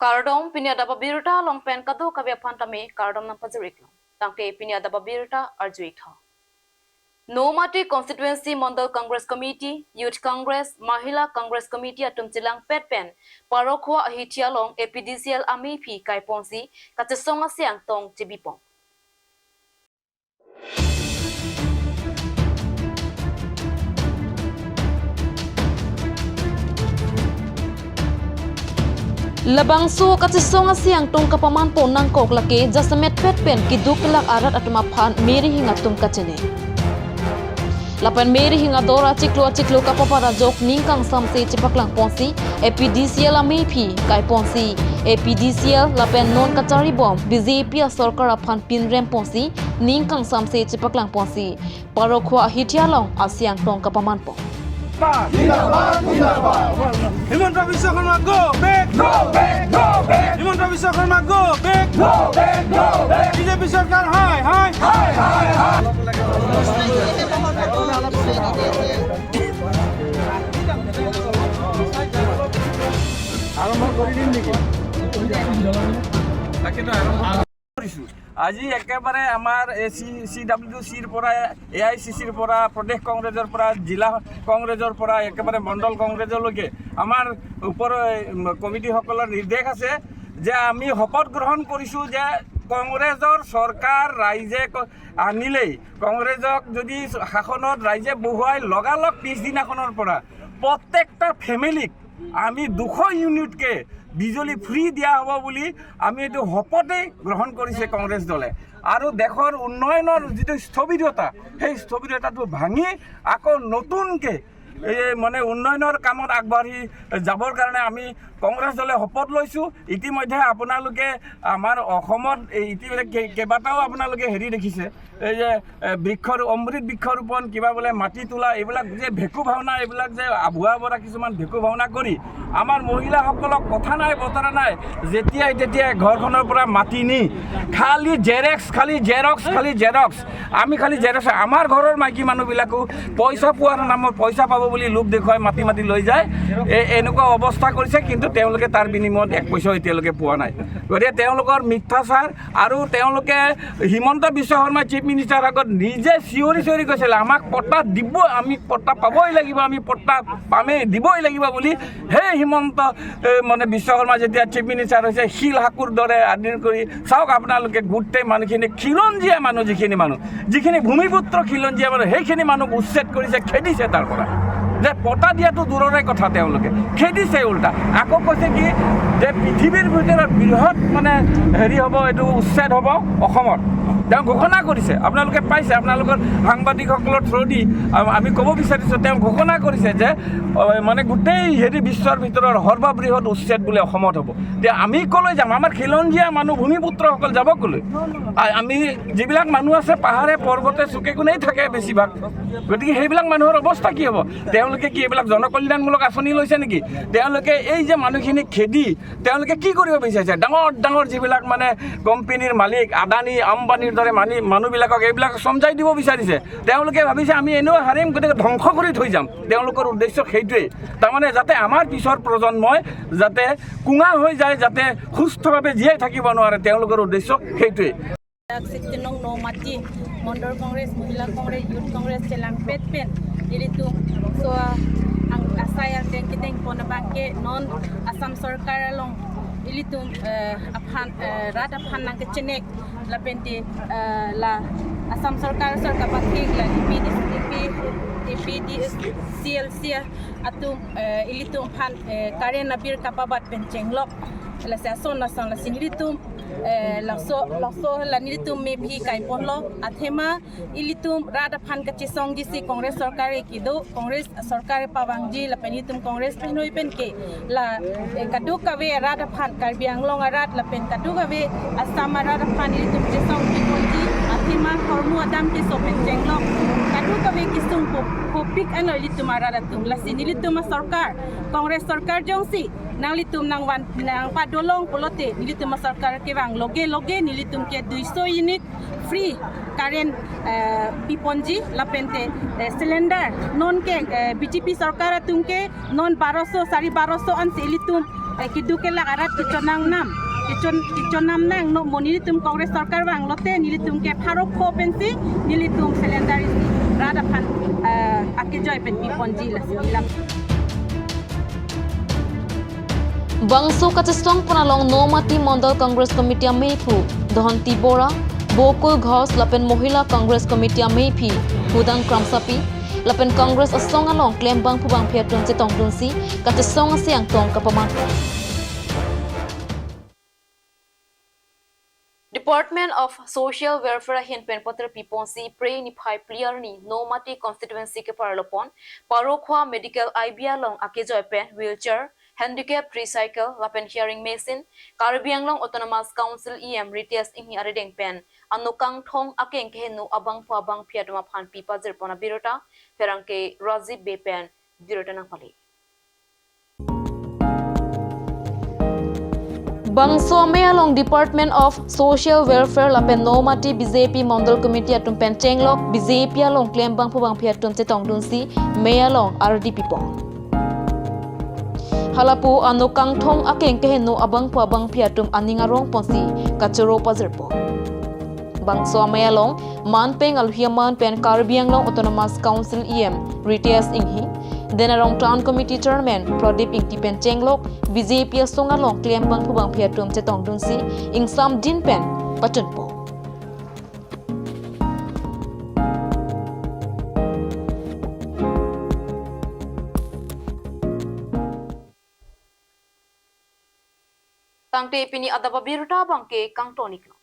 Kardom pinya daba birta long pen kadu kabe phantame kardom nam pajurik long. Tangke pinya daba birta arjuik tha. Nomati Constituency Mandal Congress Committee, Youth Congress, Mahila Congress Committee atum chilang pet pen, parokhwa ahitialong APDCL ami phi kai ponsi, kachesonga siang tong chibipong. Labangsu kachisonga siang tong kapaman po nang kok laki jasamet pet pen ki duklak arat atuma phan meri hinga tum kachene. Lapan meri hinga dora chiklo chiklo kapapara jok ningkang samse chipaklang ponsi APDCL ami phi kai ponsi APDCL lapen non kachari bom BJP sarkar aphan pinrem ponsi ningkang samse chipaklang ponsi parokhwa hitialong asiang tong kapaman po. Himanta Biswa Sarma go back, go back, go back. Himanta Biswa Sarma go back, go back, go back. BJP Sarkar hi hi hi hi hi. আৰম্ভ কৰি দিম নেকি? তাকেতো আৰম্ভ কৰিছোঁ। আজি একেবাৰে আমাৰ এ চি চি ডাব্লিউ চিৰ পৰা, এ I C চিৰ পৰা, প্ৰদেশ কংগ্ৰেছৰ পৰা, জিলা কংগ্ৰেছৰ পৰা, একেবাৰে মণ্ডল কংগ্ৰেছলৈকে আমাৰ ওপৰৰ কমিটিসকলৰ নিৰ্দেশ আছে যে আমি শপত গ্ৰহণ কৰিছোঁ যে কংগ্ৰেছৰ চৰকাৰ ৰাইজে আনিলেই, কংগ্ৰেছক যদি শাসনত ৰাইজে বহুৱাই লগালগ পিছদিনাখনৰ পৰা প্ৰত্যেকটা ফেমিলিক আমি 200 ইউনিটকৈ বিজুলী ফ্ৰী দিয়া হ'ব বুলি আমি এইটো শপতেই গ্ৰহণ কৰিছে কংগ্ৰেছ দলে। আৰু দেশৰ উন্নয়নৰ যিটো স্থবিৰতা, সেই স্থবিৰতাটো ভাঙি আকৌ নতুনকৈ এই মানে উন্নয়নৰ কামত আগবাঢ়ি যাবৰ কাৰণে আমি কংগ্ৰেছ দলে শপত লৈছোঁ। ইতিমধ্যে আপোনালোকে আমাৰ অসমত এই ইতিমধ্যে কেইবাটাও আপোনালোকে হেৰি দেখিছে, এই যে বৃক্ষৰ অমৃত বৃক্ষৰোপণ, কিবা বোলে মাটি তোলা, এইবিলাক যে ভেকু ভাওনা, এইবিলাক যে আভুৱা বৰা কিছুমান ভেকু ভাওনা কৰি আমাৰ মহিলাসকলক কথা নাই বতৰা নাই যেতিয়াই তেতিয়াই ঘৰখনৰ পৰা মাটি নি খালি জেৰেক্স, খালি জেৰক্স, খালি জেৰক্স, আমি খালি জেৰক্স। আমাৰ ঘৰৰ মাইকী মানুহবিলাকো পইচা পোৱাৰ নামত পইচা পাব বুলি লোভ দেখুৱাই মাটি মাটি লৈ যায়, এনেকুৱা অৱস্থা কৰিছে। কিন্তু তেওঁলোকে তাৰ বিনিময়ত এক পইচাও এতিয়ালৈকে পোৱা নাই। গতিকে তেওঁলোকৰ মিথ্যাচাৰ আৰু তেওঁলোকে হিমন্ত বিশ্ব শৰ্মা চিফ মিনিষ্টাৰ আগত নিজে চিঞৰি চিঞৰি কৈছিলে আমাক পট্টা দিব, আমি পট্টা পাবই লাগিব, আমি পট্টা পামেই, দিবই লাগিব বুলি। সেই হিমন্ত মানে বিশ্ব শৰ্মা যেতিয়া চিফ মিনিষ্টাৰ হৈছে, শিল সাঁকোৰ দৰে আদি কৰি চাওক আপোনালোকে গোটেই মানুহখিনি খিলঞ্জীয়া মানুহ, যিখিনি মানুহ, যিখিনি ভূমিপুত্ৰ খিলঞ্জীয়া মানুহ, সেইখিনি মানুহক উচ্ছেদ কৰিছে, খেদিছে তাৰ পৰা। যে পট্টা দিয়াটো দূৰৰে কথা, তেওঁলোকে খেদিছে উল্টা। আকৌ কৈছে কি যে পৃথিৱীৰ ভিতৰত বৃহৎ মানে হেৰি হ'ব, এইটো উচ্ছেদ হ'ব অসমত, তেওঁ ঘোষণা কৰিছে। আপোনালোকে পাইছে, আপোনালোকৰ সাংবাদিকসকলৰ থ্ৰু দি আমি ক'ব বিচাৰিছোঁ, তেওঁ ঘোষণা কৰিছে যে মানে গোটেই হেৰি বিশ্বৰ ভিতৰত সৰ্ববৃহৎ উচ্ছেদ বোলে অসমত হ'ব। এতিয়া আমি ক'লৈ যাম? আমাৰ খিলঞ্জীয়া মানুহ ভূমিপুত্ৰসকল যাব ক'লৈ? আমি যিবিলাক মানুহ আছে পাহাৰে পৰ্বতে চুকে কোণেই থাকে বেছিভাগ, গতিকে সেইবিলাক মানুহৰ অৱস্থা কি হ'ব? তেওঁলোকে কি এইবিলাক জনকল্যাণমূলক আঁচনি লৈছে নেকি? তেওঁলোকে এই যে মানুহখিনিক খেদি তেওঁলোকে কি কৰিব বিচাৰিছে? ডাঙৰ ডাঙৰ যিবিলাক মানে কোম্পেনীৰ মালিক আদানী আম্বানীৰ দৰে মানুহবিলাকক এইবিলাক চমজাই দিব বিচাৰিছে। তেওঁলোকে ভাবিছে আমি এনেও হাৰিম, গতিকে ধ্বংস কৰি থৈ যাম। তেওঁলোকৰ উদ্দেশ্য সেইটোৱেই, তাৰমানে যাতে আমাৰ পিছৰ প্ৰজন্মই যাতে কোঙা হৈ যায়, যাতে সুস্থভাৱে জীয়াই থাকিব নোৱাৰে, তেওঁলোকৰ উদ্দেশ্য সেইটোৱেই। Mati Mondor Congress, Mahila Congress, Youth Congress chelang pet pen iritu so ang asay ang den kiteng pona bangke non Assam sarkar along ilitum aphan rat aphan nang ke chenek la pente la Assam sarkar sarkar bakik la APDCLC atum ilitum phan karen abir kapabat pen chenglok la sa son la son la sinilitum la so la so la nilitum me phi kai ponlo athema ilitum rada phan ka chisong ji si Congress sarkar ki do Congress sarkar pawang ji la penitum Congress phenoi pen ke la kadu ka ve rada phan karbi anglong arat la pen kadu ka ve Assam rada phan ilitum chisong ki ji athema hormu adam ki so pen chenglok kadu ka ve kisung ko pik ano ilitum arada tum la sinilitum sarkar Congress sarkar jongsi nang litum nang wan nang padolong polote nilitum sarkar ke bang loge loge nilitum ke 200 unit free current piponji lapente cylinder non ke BJP sarkar tumke non 1200 1250 an ilitum Kiduke lak arat kichonang nam kichon nam nang no monilitum Congress sarkar bang lote nilitum ke pharok kho pensi nilitum cylinder isi rada phan akijoi pen pi ponji la silam. Bangso kachisong panalong Nomati Mandal Congress Committee Meipu Dhanti Bora Bokul Ghosh lapen Mohila Congress Committee Meipi Hudang Kramsapi lapen Congress asong along klem bang pubang phiatun chetong dunsi kachisong siang tong kapaman. Department of Social Welfare hin pen patra piponsi pre ni phai player ni Nomati constituency ke parlopon parokhwa medical ibia long akejoi pen wheelchair handicap tricycle lapen hearing machine Karbi Anglong Autonomous Council EM Ritias inghi aredeng pen anukang thong akeng ke nu abang phu abang phiatuma phan pipa jerpona birota ferangke Rajiv be pen birota nang pali. Bangso along Department of Social Welfare lapen Nomati BJP Mandal Committee atum pen chenglok BJP along claim bang phu bang phiatum chetong dunsi me along RDP pong. Halapu anukang thong akeng kehenu abang pu abang piatum aningarong ponsi kachuro pazirpo. Bangso amayalong manpeng alhiaman pen Karbi Anglong Autonomous Council EM Ritias inghi Denarong Town Committee Chairman Pradip Ingti pen chenglok BJP songalong claim bang pu bang piatum chetong dunsi ingsam din pen pachunpo. Tangte pini adaba biruta bangke kangtonik.